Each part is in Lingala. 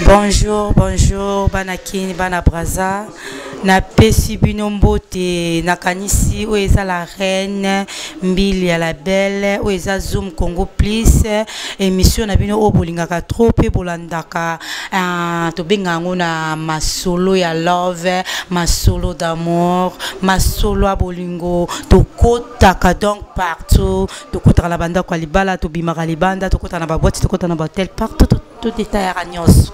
Bonjour, bonjour, bana Kin, bana Brazza. Napesi bino mbote, nakanisi oyo eza la reine Mbili ya la belle, oyo eza Zoom Congo Plus, émission na bino oyo bolingaka trop pe bolandaka, tobenga yango na masolo ya love, masolo d'amour, masolo ya bolingo, tokotaka donc partout, tokotaka na bandako ya libala, tobimaka libanda, tokotaka na ba boîte, tokotaka na ba hôtel, partout todetayaka nyonso.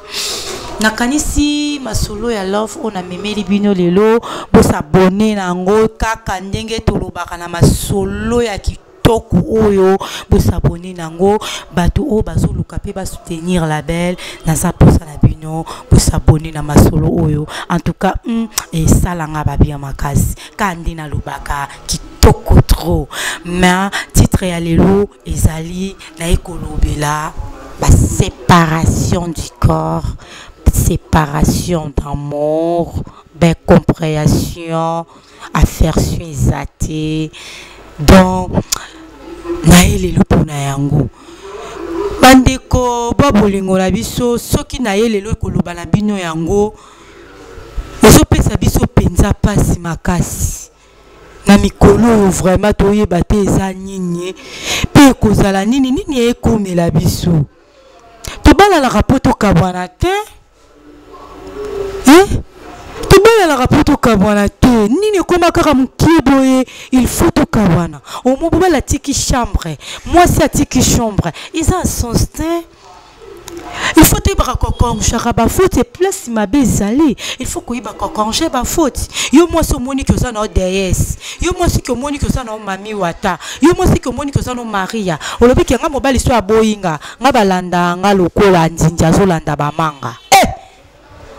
Nakanisi masolo ya love oyo namemeli bino lelo, bosabone na yango kaka ndenge tolobaka na masolo ya kitoko oyo, bosabone na yango. Bato oyo bazoluka mpe basoutenir la belle, naza posa na bino bosabone na masolo oyo. En tout cas, esalanga babia makasi kaka nde nalobaka kitoko trop. Mais titre ya lelo ezali naye kolobela ba séparation du corps, séparation d'amour, ba incompréhension, affection eza te. Donc naye lelo mpona yango, bandeko ba bolingo na biso, soki naye lelo koloba na bino yango ezopesa biso mpenza mpasi makasi na mikolo oyo. Vraiment toyeba te eza nini mpe ekozala nini, nini ekomela biso. Tobalalaka mpo tokabwana te, eh? Tobalalaka mpo tokabwana te. Nini ekóma kaka mokie boye, il faut tokabwana? Omo mobali atiki chambre, mwasi atiki chambre, eza sens te. Il faut toyebaka kocorrigeaka bafaute place mabe ezali. Il faut koyeba kocorriger bafaute. Yo mwasi omoni ke oza na yo déesse, yo mwasi ke omoni ke oza na yo mami wata, yo mwasi ke omoni ke oza na yo Maria, olobi ke nga mobali so aboyi nga, nga balanda nga lokola nzinzi azolanda bamanga. Eh!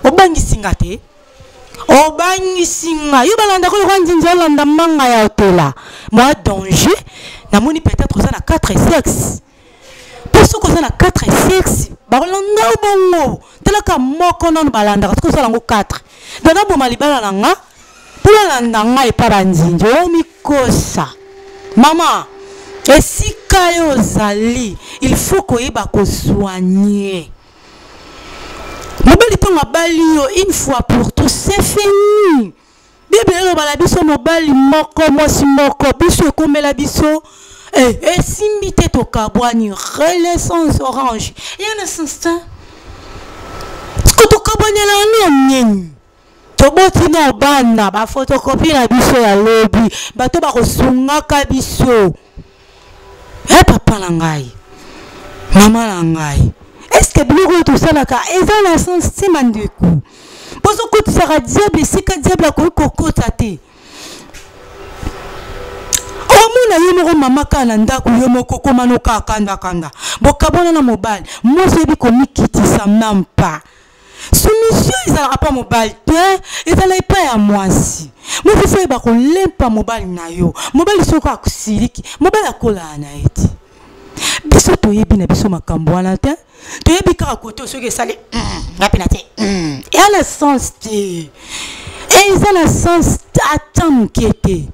Obangisi nga te, obangisi nga. Yo balandaka lokola nzinzi olanda manga ya otola mwa danger. Namoni peut-être oza na 4 sexe, mpo soki oza na 4 sexe bakolanda yo bongo. Talaka moko nano balandaka, soki osala yango 4, donc naboma libala na nga mpo balanda nga epa banzinzi. Omikosa mama, esika yo ozali, il faut koyeba kosoigner mobali. Ntango abali yo, une fois pour tout, c'est fini. Bible eloba na biso mobali moko, mwasi moko. Biso ekomela biso, esimbi te, tokabwani. Renaissance orange eya na sens te ko tokabwanela na nini? Toboti na bana, baphotocopie na biso ya lobi, bato bakosungaka biso. E papa na ngai, mama na ngai, est-ce biloko oyo tosalaka eza na sens te? Bandeko, bozokotisaka diable esika diable akoki kokota te. Omona yo moko mama kaka na ndako, yo moko koma no kaka kandakanda, bokabwana na mobali. Mwasi oyebi komikitisa mampa, soumission ezalaka mpa mobali te, ezala epai ya mwasi. Mwasi fo oyeba kolempa mobali na yo. Mobali soki asiliki, mobali akolala na ye te. Biso toyebi na biso makambo wana te, toyebi kaka kote soki esali nga mpe na te. Eya na sens te, eza na sens ata moke te.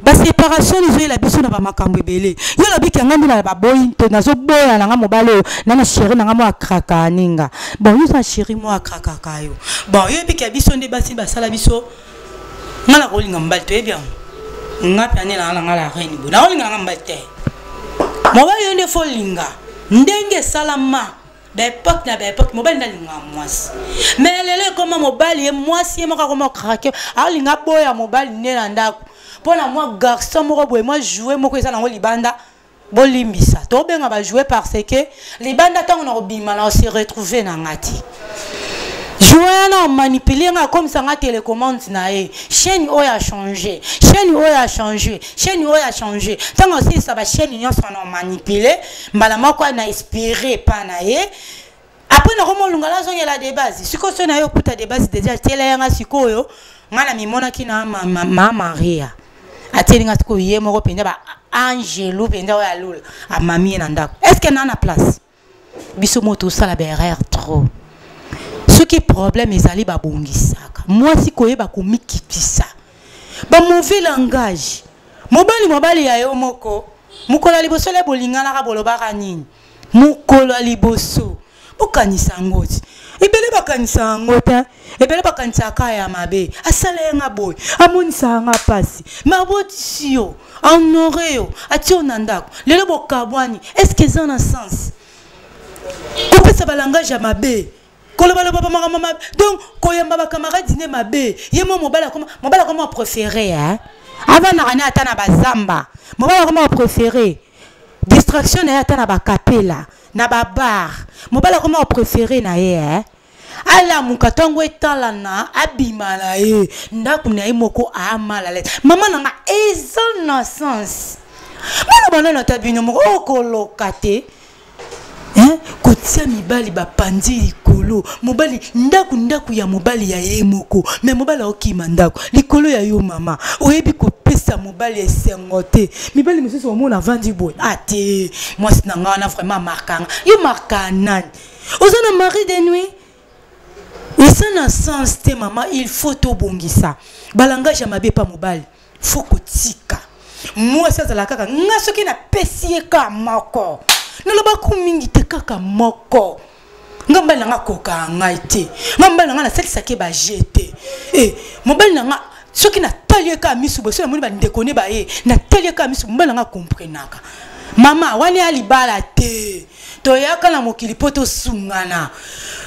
Baséparation ezoyela biso na bamakambo ebele. Yo olobiki yanga nde na baboyi to nazoboya na nga mobali oyo na na chéri na nga mo akrakaka ninga. Bon, yo oza chéri mo akrakaka yo. Bon, yo oyebiki ya biso nde basi basala biso. Nga na kolinga mobali, toyebi yango. Nga mpe ane nanga na nga la reine boye, nakolinga nanga mobali te. Mobali yo nde fo linga ndenge esalama baépoque na baépoque, mobali nde alingaka mwasi. Mais lelo ekoma mobali ye mwasi ye moko akoma krake, alinga boya mobali nde na ndako mpo na mwa garçon moko boye, mwa jouet moko eza nango libanda. Bolimbisa, tobenga bajouet parce que libanda ntango na kobima na se retrouve na nga te. Jouet wana amanipule nga, akomisa nga télécommande na ye. Chaîne oyo achange, chaîne oyo achange, chaîne oyo achange. Ntango asilisa bachaîne nyonso na manipule mbala moko na inspiré epa na ye. Après nakomolunga, nazongela de base. Sikoyo so na ye okuta de base déjà tiela yanga. Sikoyo nga na mimonaki na ma Maria atieli nga. Sikoyo ye moko mpenza ba angelu mpenza oyo alula amami ye na ndako. Est ce que na place biso mo tosala baerreur trop? Soki problème ezali, babongisaka. Mwasi koyeba komikitisa, bamauvais langage. Mobali, mobali ya yo moko, mokolo ya liboso le bolinganaka, bolobaka nini? Mokolo ya liboso bokanisa yango ti. Ebele bakanisa yango te. Ebele bakanisaka ya mabe. Asala ye nga boye, amonisaka nga pasi. Mais abotisi yo, ahonore yo, atie yo na ndako. Lelo bokabwani, est-ce que eza na sens? Kopesa ba langage ya mabe, kolobaloba ba makambo mabe, donc koyamba ba camarades ne mabe. Ye mo mobali akoma, mobali akoma préféré, hein? Avandaka ne ata na bazamba, mobali akoma préféré. Distraction na ye ata na bakapela, na ba bar, mobali akoma préféré na ye, hein? Alamuka ntango etalana, abima na ye ndako na ye moko, amala lete. Mama na nga, eza na sens bana banana ata bino moko okoloka te, hein? Kotia mibali bapandi likolo, mobali ndako, ndako ya mobali ya ye moko, me mobali aokima ndako likolo ya yo. Mama, oyebi kopesa mobali esengo te. Mibali mosusu omona avandi boye, ate mwasi na nga wana vraiment markanga yo. Marka nani? Oza na mari de nuit, eza na sens te. Mama, il faut tobongisa balangage ya mabe pa mobali. Faut kotika mwasi azala kaka nga. Soki napesi ye ka moko, nalobako mingi te, kaka moko. Nga mobali na nga akokaka ngai te. Nga mobali na nga nasalisaki ye baje te. E mobali na nga, soki natali ye kaka misu boye, soki namoni bandeko ne baye, natali ye kaka misu, mobali na nga akomprenaka. Mama, wana ya libala te. Toyaka na mokili mpo tosungana.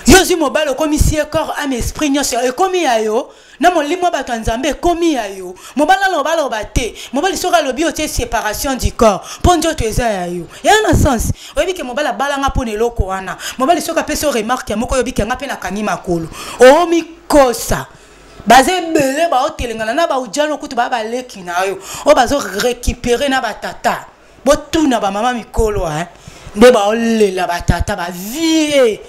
Yo ozwi mobali, okomisi ye corps, âme, esprit, nyonso ekomi ya yo na molimo ya bato ya Nzambe ekomi ya yo. Mobali aloba aloba te. Mobali soki alobi, otie séparation du corps, mpo nzoto eza ya yo. Eya na sens. Oyebi ke mobali abalanga mpo na eloko wana. Mobali soki apesi yo remarque ya moko, oyebi ke nga mpe nakangi makolo. Omikosa, baza ebele baotelengana na baujano kutu baa baleki na yo oyo bazo récupérer na batata. Botuna bamama mikolo, hein? Nde baolela batata bavie.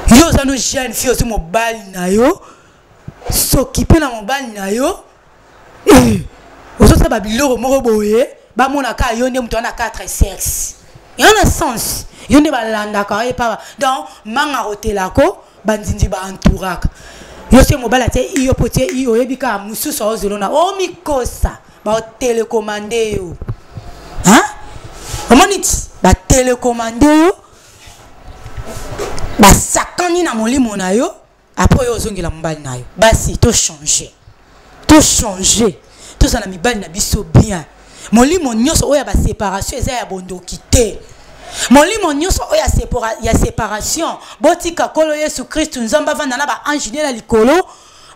Yo oza no jeune fille, ozwi mobali na yo, sokipe na mobali na yo, eh, ozosala babiloko moko boye, bamonaka yo nde moto wana 4 sexe ya na sens. Yo nde balandaka ye pa, donc manga kotelako banzinzi baentouraka yo. Se mobali atie iyo po tie iyo, oyebi kaka mosusu aozelo na omikosa. Baotelekomande yo, hein? Omoni ti batelekomande yo, basakani na molimo na yo. Après oyo ozongela mobali na yo. Basi, tochange, tochange, tozala mibali na biso bien. Molimo nyonso oyo ya baséparation eza ya bondoki te. Molimo nyonso oyo ya séparation, botika Nkolo Yesu Kristu Nzambe avanda na baange na likolo,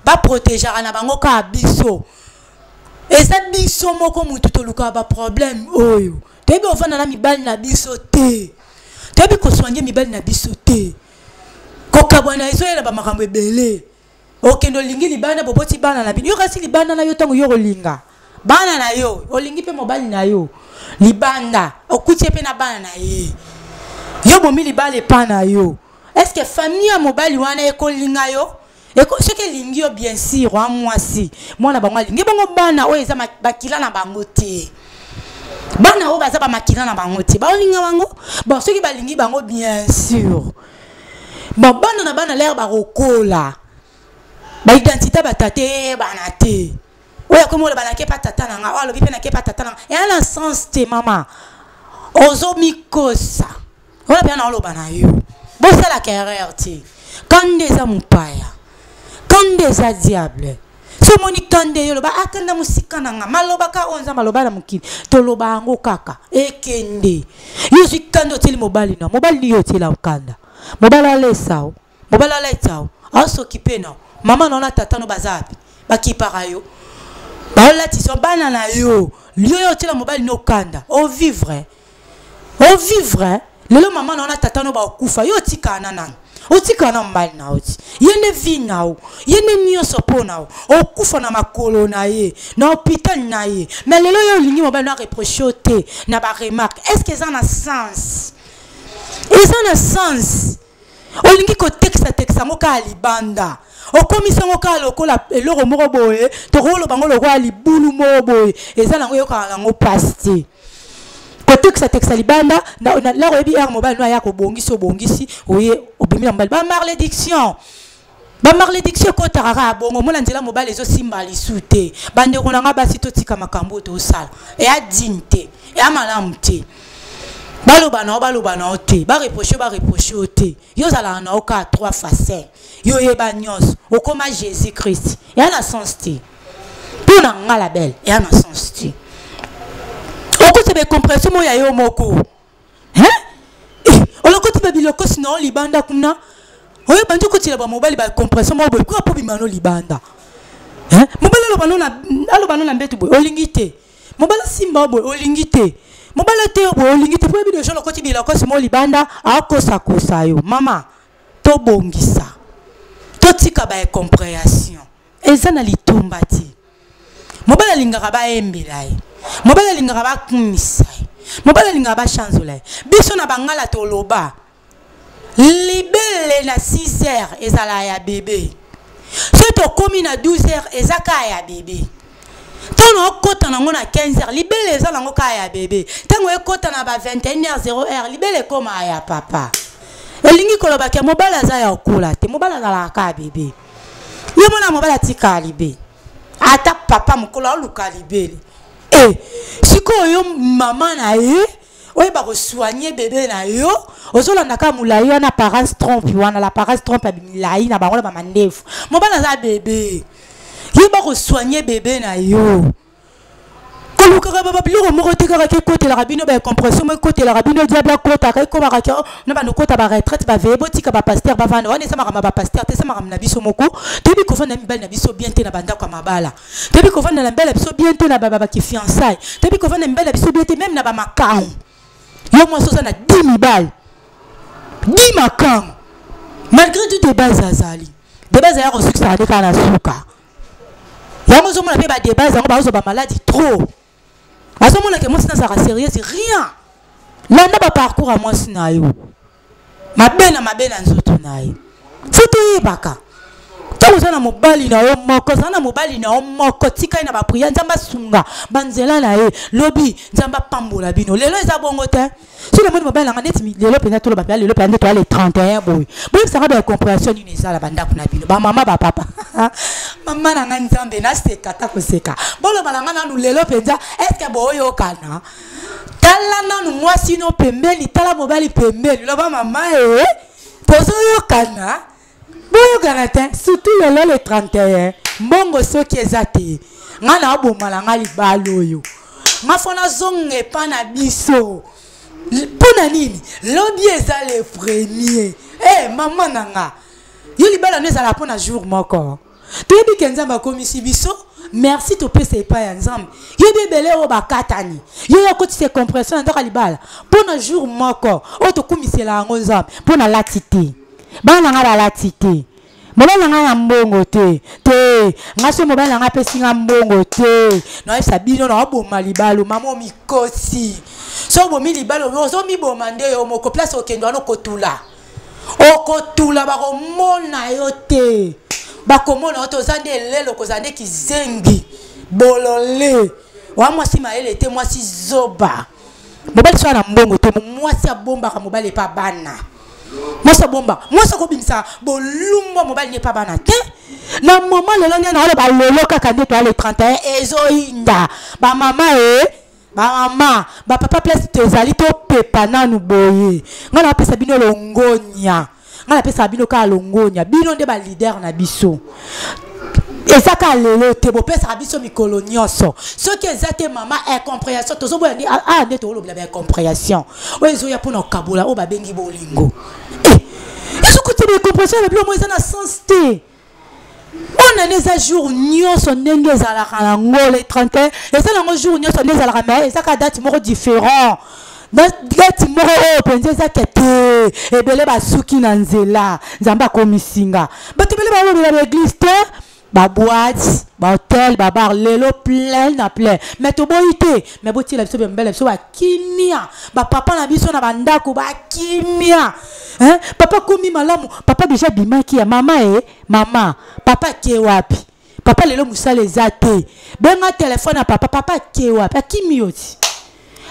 baprotegeaka na bango kaka biso. Eza biso moko motu tolukaka baproblème oyo. Toyebi ovanda na mibali na biso te, toyebi kosoigne mibali na biso te. Kokabwana ezoyela bamakambo ebele. Okende, olingi libanda, boboti bana na bino. Yo kasi libanda na yo, ntango yo kolinga bana na yo, olingi mpe mobali na yo libanda, okuti ye mpe na bana na ye, yo bomi libala epa na yo. Est ce que famille ya mobali wana ekolinga yo? Soki elingi yo, bien sûr, wa mwasi, mwana bango alingi bongo. Bana oyo eza bakila na bango te, bana oyo baza bamakila na bango te, baolinga bango? Bon, soki balingi bango, bien sûr. Bon, bana na bana lere bakokola, baidentité batata eyebana te. Oyo akomi oloba nakepa tata na nga, oyo alobi mpe nakepa tata na nga, eya na sens te. Mama, ozomikosa wana mpenza. Na oloba na yo, bosalaka erreur te. Kanda eza mopaya, kanda eza diable. So omoni kanda eyo, oloba akanda mosika na nga. Maloba ka oyo Nzambe aloba na mokili, toloba yango kaka ekende. Yo ozwi kanda, otieli mobali na mobali ni yo, otiela kanda mobali, alesa o mobali, aleta o aosokipe na mama na yo na tata no baza wapi? Bakipaka yo, baolatisa bana na yo. Yo yo otiela mobali no kanda, ovivre, ovivre. Lelo mama na yo na tata no bakokufa, yo otikala na nani? Otikala na mobali na yo ti. Ye nde vi na yo, ye nde nyonso mpo na yo. Okufa na makolo na ye, na hôpital na ye. Mais lelo yo olingi mobali no areproche yo te na baremarque. Est ce que eza na sens? Eza na sens? Olingi kotekisa-tekisa yango kaka libanda, okomisi yango kaka lokola eloko moko boye, tokoloba yango lokola libulu moko boye, eza nango eyokaka nango mpasi te. Kotekisa-tekisa libanda lako, oyebi ere mobali no aya kobongisi, obongisi, oye obimi na mobali, bamalédiction, bamalédiction ekotaka kaka bongo. Omona nzela mobali ezosimba lisu te. Bandeko na nga basi, totika makambo oyo tosala, eya digne te, eya malamu te. Baloba na yo, baloba na yo te, bareproche, bareproche yo te. Yo ozalaka na yo kaka 3 fois 5, yo oyeba nyonso, okoma Jésus Christ. Eya na sens te. Mpo na nga la belle, eya na sens te. Okoti ba compréhension moko ya yo moko. Hein? Eh, olokoti ba bilokosi na yo libanda kuna. Oyo bandi okotila ba mobali ba compréhension moko boye, kuna po bima no libanda. Hein? Mobali aloba no na aloba no na mbetu boye, olingi te. Mobali asimba boye, olingi te. Mobali ateyo boye, olingi te. Po yebi deja olokoti bilokosi mo libanda, akosa-kosa yo. Mama, tobongisa. Totika ba incompréhension. Eza na litomba te. Mobali alingaka bayembela ye. Mobali alingaka bakumisa ye. Mobali alingaka bachanzola ye. Biso na bangala toloba libele na 6 heures ezala ya bebe. Soki tokomi na 12 heures eza kaka ya bebe. Ntango okota nango na 15 heures libele eza nango kaka ya bebe. Ntango ekota na ba 21 heures 0 heure libele ekoma ya papa. Elingi koloba ke mobali aza ya kokola te. Mobali azalaka kaka bebe. Yo mona mobali atika libele. Ata papa mokolo aluka libele. Eh, sikoyo yo mama na ye oyeba kosoigne bebe na yo, ozolanda kaka molai wana apparence trompe wana, l'apparence trompe ya milai na bango na bamandefu. Mobali aza bebe, yeba kosoigne bebe na yo. Kolukaka ba biloko moko te kaka ke ekotelaka bino ba incompression moko ekotelaka bino, diable akotaka, ekomaka ke, oh, na bando kota ba retraite, ba veille, botika ba pasteur bavanda wana. Eza makambo ya ba pasteur te, eza makambo na biso moko. Toyebi kovanda na mibali na biso bien te na bandako ya mabala, toyebi kovanda na mibali na biso bien te na ba kifiançailles, toyebi kovanda na mibali na biso bien te même na ba makangu. Yo mwasi oza na 10 mibali, 10 makangu, malgré tout de base azali de base aya kosukisaka nde kaka na suka. Yango ozomona mpe ba de base yango bazozwa ba maladie trop. Azomona ke mwasi nazalaka sérieuse rien. Landa ba parcours ya mwasi na yo, mabe na mabe na nzoto na ye. Fo toyebaka ntango oza na mobali na yo moko, oza na mobali na yo moko, tika ye na bapriere, Nzambe asunga banzela na ye, lobi Nzambe apambola bino. Lelo eza bongo te. Soki namoni mobali nanga neti lelo mpenza, toloba mpenza lelo mpenza nde toya le 31 boye, boyebisanga ba incompréhension nini eza na bandako na bino, bamama bapapa. Mama na ngai Nzambe, naseka ata koseka. Boloba na ngai nanu lelo mpenza, eske boyokana? Tala nanu mwasi no pembeni, tala mobali pembeni, loba mama e tozoyokana, boyokana te. Surtout lelo le 31, mbongo soki eza te, ngai naoboma na ngai libala oyo, nga fo nazonga epa na biso. Mpo na nini? Lobi eza le premier. Eh, mama na nga, yo libala no ezala mpo na jour moko. Toyebi ke Nzambe akomisi biso, merci topesa epai ya Nzambe. Yebi ebele oyo bakatani, yo yo okotisa compression na ndako ya libala mpo na jour moko oyo tokumisela yango Nzambe. Mpo na lati te, bana na nga balati te, mobali na ngai na mbongo te te, nga so mobali na ngai apesi nga mbongo te, nayebisa bino naoboma libalo. Mama omikosi, so obomi libalo ozomiboma nde yo moko. Place okende wana okotula, okotula, bakomona yo te, bakomona yo te. Oza nde elelo, kozala nde kizengi bolole wa mwasi mayele te, mwasi zoba. Mobali so na mbongo te, mwasi abombaka mobali epa bana. Mwasi abomba, mwasi akobimisa bolumbu ya mobali nde epa bana te. Na mama lelo nde naoloba lelo kaka nde toya le 31 ezoyinda. Bamama e bamama bapapa, place tozali topepa nanu boye. Ngai napesa bino longonya, ngai napesaka bino kaka longonya, bino nde ba leader na biso. Eza kaka lelo te, bopesaka biso mikolo nyonso. Soki eza te mama incompréhension, tozoboya nde awa nde tolobela ba incompréhension oyo ezoya mpona kokabola oyo babengi bolingo. Eh, ezokota ba incompréhension na biloko eza na sens te. Bonne année eza jour nyonso ndenge ezalaka nango le 31, eza nango jour nyonso nde ezalaka, mais eza kaka date moko différent, date moko oyo mpenza eza ke te. Ebele basuki na nzela, Nzambe akomisinga bato ebele balobela ba église te, ba boîte, ba hôtel, ba bar lelo plein na plein. Mais toboyi te, mais botiela biso bembele biso bakimia, bapapa na biso na bandako bakimia. Hein? Papa komi malamu, papa déjà bimaki ya mama e mama, papa ke wapi? Papa lelo mosala eza te, benga telefone ya papa, papa ke wapi? Akimi yo ti,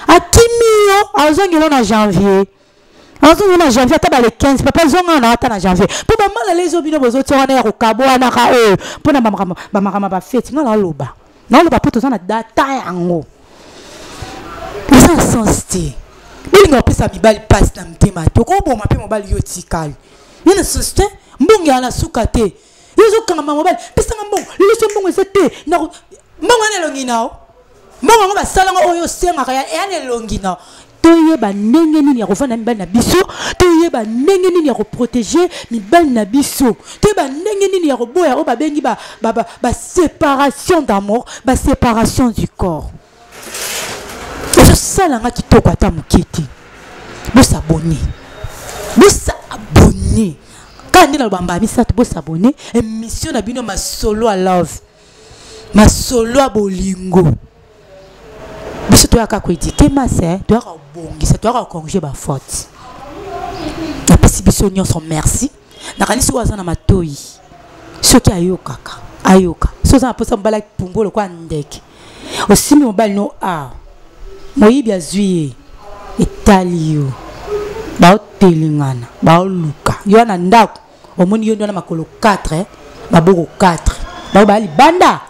akimi yo, azongelo na janvier, azongi na janvier, ata bale 15 papa zonga na ata na janvier. Mpo bamala lezo bino bozotia wana ya kokabwanaka oyo mpona bamakambo bafeti. Nga naoloba, naoloba mpo toza na data yango, eza na sens te. Bolinga kopesa mibali mpasi na motema te. Okoboma mpe mobali yo otikali. Ye na société mbongo ya na suka te. Yo ozokangama mobali, pesanga mbongo, lelo so mbongo eza te. Mbongo wana elongi na yo. Mbongo yango basala yango oyo osengaka ya na elongi na yo. Toyeba ndenge nini ya kovanda mibali na biso, toyeba ndenge nini ya koprotege mibali na biso, toyeba ndenge nini ya koboya oyo babengi ba, ba, ba, ba séparation d'amour, ba séparation du corps. Ezosala nga kitoko ata moke te. Bosabone, bosabone kaka nde naloba mbala misato, bosabone émission na bino masolo ya love, masolo ya bolingo. Biso toyaka koéduquer masse, eh? Toyaka kobongisa, toyaka kocorriger ba faute. Napesi biso nyonso merci. Nakanisi oyo aza na matoyi soki ayokaka, ayoka. Soki oza na mposa mobali apumbu lokola ndeke, osimbi mobali no awa, moyibi azwi ye, etali yo, baotelingana, baoluka yo wana ndako, omoni yo nde wana makolo 4, maboko 4, bao baya libanda,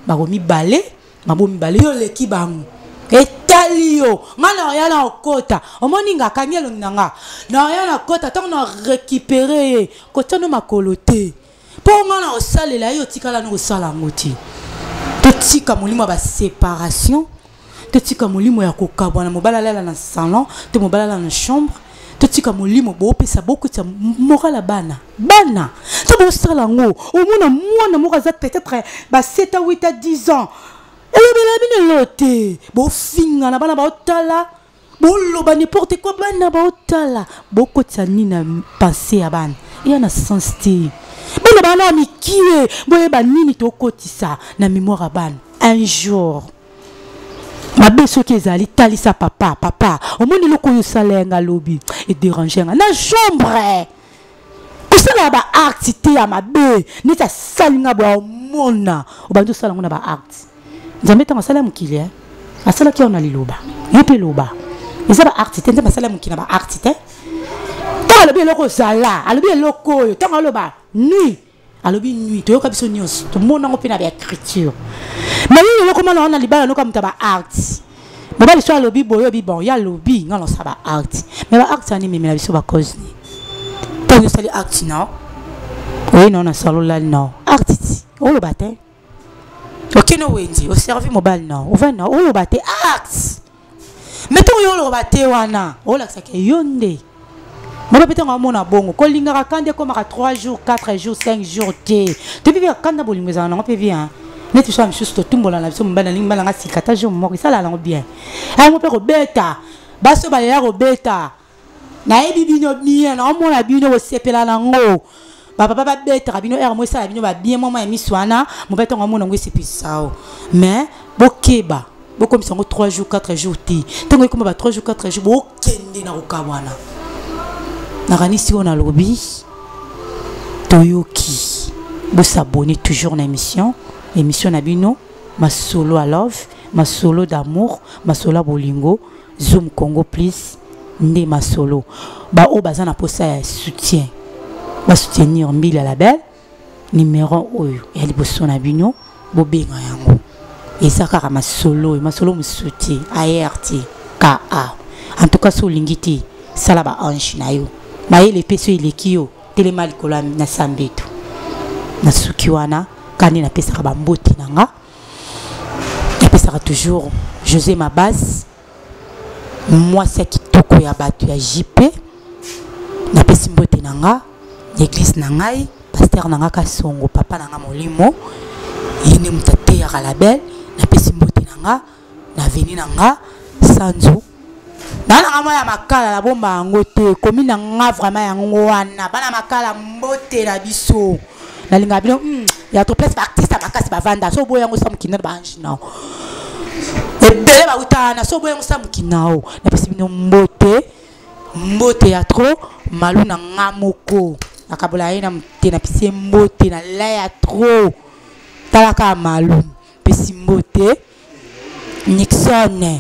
bako mibale, mabo mibale, yo oleki bango, etali yo. Nga na oya na okota, omoni nga akangi elongi na nga, na oya na okota, ntango na récupérer ye, kotia no makolo te, mpo nga na osalela ye, otikala no kosala yango te. Totika molimo ya ba séparation, totika molimo ya kokabwana, mobali alala na salon to mobali alala na chambre, totika molimo bopesa bokotisa moral ya bana. Bana to bosala yango, omona mwana moko aza peut-être ba 7 à 8 à 10 ans, elobela bino elo te, bofingana bana baotala, boloba n'importe quoi, bana baotala, bokotisa nini na pensée ya bana, eya na sens te. Bana bana ya mikie, boyeba nini tokotisa na mémoire ya bana. Un jour mabe soki ezali, talisa papa, papa omoni eloko oyo osala ya nga lobi edérange nga na chambre, kosala ba acte te ya mabe neti asali nga boya, omona obandi osala yango na ba acte. Nzambe ntango asala mokili, eh, asalaki yango na liloba, yo mpe loba, eza ba acte te. Nzambe asala mokili na ba acte te. Ntango alobi eloko ozala, alobi eloko oyo, ntango aloba nuit, alobi nuit, toyoka biso nyonso, tomona yango mpe na baécriture. Mais yo eloko mwana wana libala noka moto ya ba acte, mobali so alobi boye, oyebi bon, ye alobi nga nosa ba acte, mais ba acte wana ememela biso ba cause nini? Ntango osali acte na oye nao na salo, olali nao acte ti oloba te, okende wenze oservi mobali nao, ovandi nao oloba te acte. Mais ntango yo oloba te wana, olakisaka yo nde moko mpe ntango amona bongo kolingaka kanda ekomaka 3 jours, 4 jours, 5 jours te. Toyebi mpe kanda bolingo ezala nango mpe bien, neti biso ya misusu totumbola na biso mobali, nalingi mobali nanga sika ata jour moko esalaka nango bien, ayango mpe kobeta basi oyo baleya kobeta, nayebi bino bien, naomona bino kosepela nango, bapapa babetaka bino ere mo esala bino babien, mwa mwa ya miso wana mobali ntango amona yango esepelisa o. Mais bokeba, bokomisa yango 3 jours, 4 jours te. Ntango ekoma ba 3 jours, 4 jours, bokende na kokabwana. Nakanisi oyo nalobi toyoki. Bosabone toujours na émission, émission na bino masolo ya love, masolo d'amour, masolo ya bolingo. Zoom Congo Plus nde masolo. Ba oyo baza na posa ya soutien, ba soutenir Mbilia la Belle, numéro oyo ya liboso na bino bobenga yango, eza kaka masolo oyo, masolo mosusu te, ART KA. En tout cas so olingi te, sala ba ange na yo, mayele mpe so eleki yo, telema likolo na sambeto. Na suki wana kani napesaka bambote na nga, napesaka toujours José Mabas, mwasi ya kitoko ya bato ya JP, napesi mbote na nga na église na ngai, pasteur na nga Kasongo, papa na nga molimo, ye nde moto ateyaka la belle. Napesi mbote na nga na avenue na nga Sanzu, bana nga mwana makala nabomba yango te, komi na nga vraiment yango wana, bana makala mbote na biso, nalingaka bino ya to place baartiste ya makasi bavanda, so oboya yango sa mokili na baange nao ebele bauta wana, so oboya yango sa mokili nao. Napesi bino mbote, mbote ya trop malu na nga moko nakabola ye na mote, napesi ye mbote na la ya trop, talaka malu, pesi mbote Nixon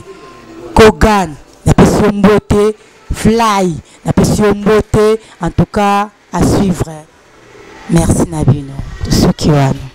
Kogan, napesi yo mbote Fly, napesi yo mbote. En tout cas à suivre, merci na bino, tosuki wana.